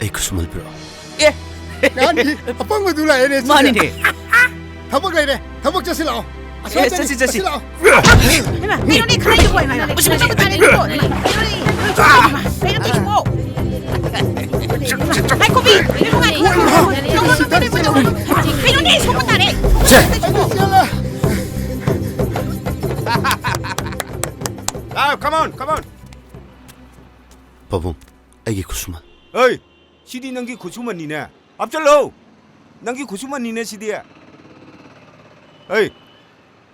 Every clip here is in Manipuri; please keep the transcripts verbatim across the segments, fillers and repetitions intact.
ꯑꯩ ꯈꯨꯠꯁꯨꯃꯜ ꯄꯤꯔꯛꯑꯣ꯫ ꯑꯦ! ꯅꯍꯥꯟꯒꯤ ꯑꯄꯪꯕꯗꯨ ꯂꯥꯛꯑꯦꯅꯦ, ꯁꯤꯗꯤ꯫ ꯃꯥꯅꯤꯅꯦ꯫ ꯊꯕꯛ ꯂꯩꯔꯦ, ꯊꯕꯛ ꯆꯠꯁꯤ ꯂꯥꯛꯑꯣ꯫ ꯑꯁꯣꯝ ꯑꯦ, ꯆꯠꯁꯤ, ꯆꯠꯁꯤ, ꯆꯠꯁꯤ꯫ ꯆꯠꯁꯤ ꯂꯥꯛꯑꯣ꯫ ꯍꯩꯃꯥ, ꯀꯩꯅꯣꯅꯦ, ꯈꯠꯅꯩꯗꯨꯕꯣ? ꯍꯩꯃꯥ, ꯍꯩꯃꯥ, ꯀꯩꯅꯣꯅꯦ, ꯀꯩꯅꯣ ꯇꯧꯏꯁꯤꯕꯣ? ꯉꯥꯏꯈꯣꯃꯤ, ꯉꯥꯏꯈꯣ, ꯉꯥꯏꯈꯣ, ꯉꯥꯏꯈꯣ꯫ ꯀꯩꯅꯣꯅꯦ, ꯁꯣꯛꯄ ꯇꯥꯔꯦ꯫ ꯁꯦ꯫ ꯂꯥꯛꯑꯣ, come on, come on꯫ ꯄꯥꯕꯨꯡ, ꯑꯩꯒꯤ ꯈꯨꯠꯁꯨꯃꯜ꯫ ꯍꯩ! ꯁꯤꯗꯤ ꯅꯪꯒꯤ ꯈꯨꯠꯁꯨꯃꯟꯅꯤꯅꯦ꯫ ꯍꯥꯞꯆꯜꯂꯣ! ꯅꯪꯒꯤ ꯈꯨꯠꯁꯨꯃꯟꯅꯤꯅꯦ ꯁꯤꯗꯤ꯫ ꯍꯩ!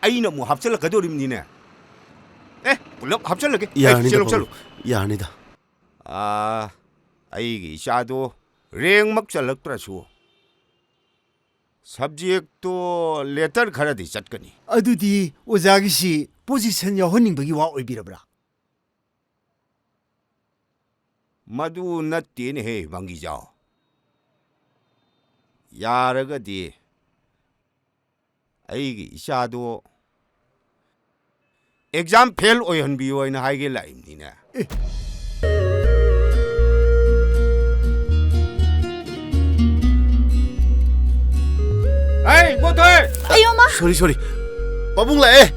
ꯑꯩꯅ ꯑꯃꯨꯛ ꯍꯥꯞꯆꯜꯂꯛꯀꯗꯧꯔꯤꯕꯅꯤꯅꯦ꯫ ꯑꯦ, ꯄꯨꯂꯞ ꯍꯥꯞꯆꯜꯂꯒꯦ꯫ ꯑꯩ, ꯌꯥꯔꯅꯤꯗ, ꯆꯦꯜꯂꯣ, ꯄꯥꯕꯨꯡ꯫ ꯆꯦꯜꯂꯣ꯫ ꯌꯥꯔꯅꯤꯗ꯫ ꯑꯥ, ꯑꯩꯒꯤ ꯏꯆꯥꯗꯣ ꯔꯦꯡꯃꯛ ꯆꯜꯂꯛꯇ꯭ꯔꯁꯨ, ꯁꯕꯖꯦꯛꯇꯣ ꯂꯦꯇꯔ ꯈꯔꯗꯤ ꯆꯠꯀꯅꯤ꯫ ꯑꯗꯨꯗꯤ ꯑꯣꯖꯥꯒꯤꯁꯤ ꯄꯣꯖꯤꯁꯟ ꯌꯥꯎꯍꯟꯅꯤꯡꯕꯒꯤ ꯋꯥ ꯑꯣꯏꯕꯤꯔꯕ꯭ꯔꯥ? ꯃꯗꯨ ꯅꯠꯇꯦꯅꯦꯍꯦ, ꯃꯪꯒꯤꯖꯥꯎ꯫ ꯌꯥꯔꯒꯗꯤ ꯑꯩꯒꯤ ꯏꯆꯥꯗꯣ ꯑꯦꯛꯖꯥꯝ ꯐꯦꯜ ꯑꯣꯏꯍꯟꯕꯤꯌꯣ ꯍꯥꯏꯅ ꯍꯥꯏꯒꯦ ꯂꯥꯛꯏꯕꯅꯤꯅꯦ꯫ ꯑꯦ꯫ ꯍꯩ, ꯏꯕꯣꯊꯣꯏ! ꯑꯌꯣ, ꯃꯥ! Sorry, sorry꯫ ꯄꯥꯕꯨꯡ ꯂꯥꯛꯑꯦ꯫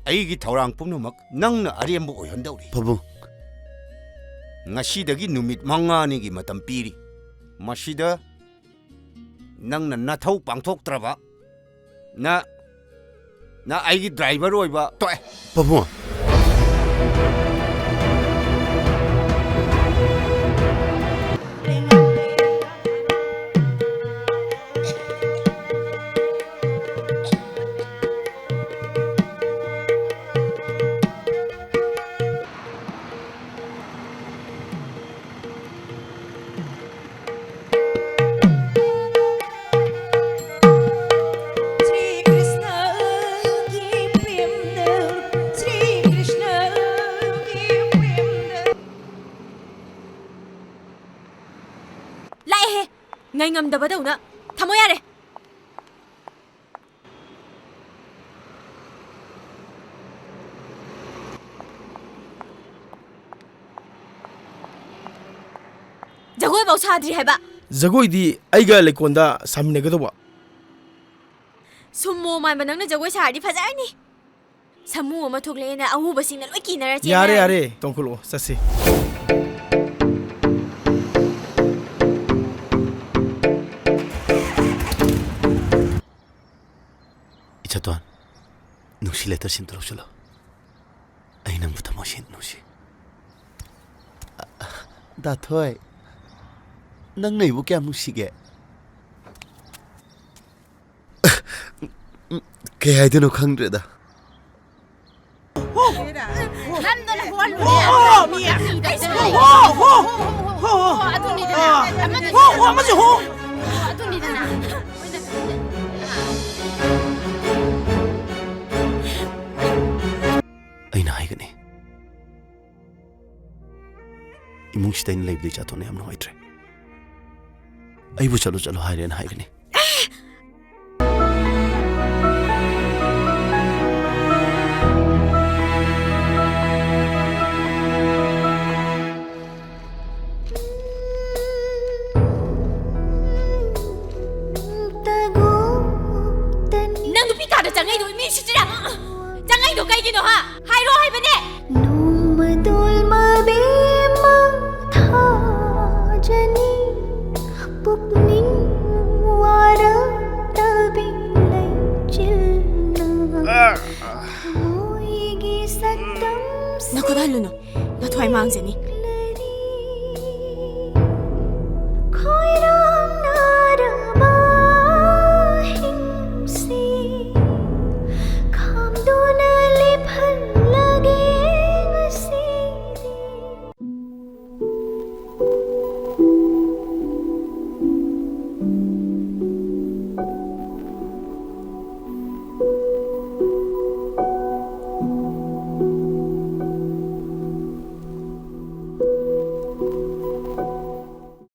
ꯑꯩꯒꯤ ꯊꯧꯔꯥꯡ ꯄꯨꯝꯅꯃꯛ ꯅꯪꯅ ꯑꯔꯦꯝꯕ ꯑꯣꯏꯍꯟꯗꯧꯔꯤ꯫ ꯄꯥꯕꯨꯡ꯫ ꯉꯁꯤꯗꯒꯤ ꯅꯨꯃꯤꯠ ꯃꯉꯥꯅꯤꯒꯤ ꯃꯇꯝ ꯄꯤꯔꯤ꯫ ꯃꯁꯤꯗ ꯅꯪꯅ ꯅꯊꯧ ꯄꯥꯡꯊꯣꯛꯇ꯭ꯔꯕ, ꯅ, ꯅ ꯑꯩꯒꯤ ꯗ꯭ꯔꯥꯏꯚꯔ ꯑꯣꯏꯕ ꯇꯣꯛꯑꯦ꯫ ꯄꯥꯕꯨꯡ꯫ ꯂꯥꯛꯑꯦꯍꯦ! ꯉꯥꯏꯉꯝꯗꯕꯗꯧꯅ꯫ ꯊꯝꯃꯣ ꯌꯥꯔꯦ꯫ ꯖꯒꯣꯏꯐꯥꯎ ꯁꯥꯗ꯭ꯔꯤ ꯍꯥꯏꯕ꯫ ꯖꯒꯣꯏꯗꯤ ꯑꯩꯒ ꯂꯩꯀꯣꯟꯗ ꯁꯥꯃꯤꯟꯅꯒꯗꯧꯕ꯫ ꯁꯨꯝꯃꯣ ꯃꯥꯟꯕ ꯅꯪꯅ ꯖꯒꯣꯏ ꯁꯥꯔꯗꯤ ꯐꯖꯔꯅꯤ꯫ ꯁꯥꯃꯨ ꯑꯃ ꯊꯣꯛꯂꯛꯑꯦꯅ ꯑꯎꯕꯁꯤꯡꯅ ꯂꯣꯏ ꯀꯤꯅꯔ ꯆꯦꯟꯅꯔꯅꯤ꯫ ꯌꯥꯔꯦ, ꯌꯥꯔꯦ, ꯇꯣꯡꯈꯠꯂꯛꯑꯣ, ꯆꯠꯁꯤ꯫ ꯏꯆꯥꯇꯣꯟ, ꯅꯨꯡꯁꯤ ꯂꯦꯇꯔ ꯁꯤꯝꯇ ꯂꯧꯁꯤꯜꯂꯣ꯫ ꯑꯩ ꯅꯪꯕꯨ ꯊꯃꯣꯏ ꯁꯦꯡꯅ ꯅꯨꯡꯁꯤ꯫ ꯗꯥ ꯊꯣꯏ, ꯅꯪꯅ ꯑꯩꯕꯨ ꯀꯌꯥꯝ ꯅꯨꯡꯁꯤꯒꯦ? ꯀꯩ ꯍꯥꯏꯗꯣꯏꯅꯣ ꯈꯪꯗ꯭ꯔꯦꯗ꯫ ꯅꯝꯗꯅ ꯍꯣꯜꯂꯨꯅꯦ꯫ ꯍꯣ, ꯍꯣ, ꯃꯤ꯫ ꯑꯗꯨꯅꯤꯗꯅ꯫ ꯑꯃꯗꯨꯁꯨ ꯍꯣ, ꯍꯣ, ꯑꯃꯁꯨ ꯍꯣ꯫ ꯑꯗꯨꯅꯤꯗꯅ꯫ ꯑꯩꯅ ꯍꯥꯏꯒꯅꯤ꯫ ꯏꯃꯨꯡꯁꯤꯗ ꯑꯩꯅ ꯂꯩꯕꯗ ꯏꯆꯥꯇꯣꯟꯅ ꯌꯥꯝ ꯅꯨꯡꯉꯥꯏꯇ꯭ꯔꯦ꯫ ꯑꯩꯕꯨ "ꯆꯠꯂꯣ, ꯆꯠꯂꯣ" ꯍꯥꯏꯔꯦꯅ ꯍꯥꯏꯒꯅꯤ꯫ ꯅꯪ ꯅꯨꯄꯤ ꯀꯥꯗ ꯆꯪꯉꯛꯏꯗꯣ ꯃꯤ ꯎꯁꯤꯠꯇ꯭ꯔꯤꯔꯥ? ꯆꯪꯉꯛꯏꯗꯣ ꯀꯩꯒꯤꯅꯣ, ꯍꯥ? ꯍꯥꯏꯔꯣ ꯍꯥꯏꯕꯅꯦ! ꯅꯣꯡꯃꯗꯣꯜ ꯃꯕꯦꯝꯃ ꯊꯥꯖꯅꯤ, ꯄꯨꯛꯅꯤꯡ ꯋꯥꯔꯛꯇꯕꯤ ꯂꯩꯆꯤꯜꯅ ꯊꯃꯣꯏꯒꯤ ꯁꯛꯇꯝꯁꯦ ꯅꯈꯨꯠ ꯍꯜꯂꯨꯅꯨ, ꯅꯊ꯭ꯋꯥꯏ ꯃꯥꯡꯖꯅꯤ꯫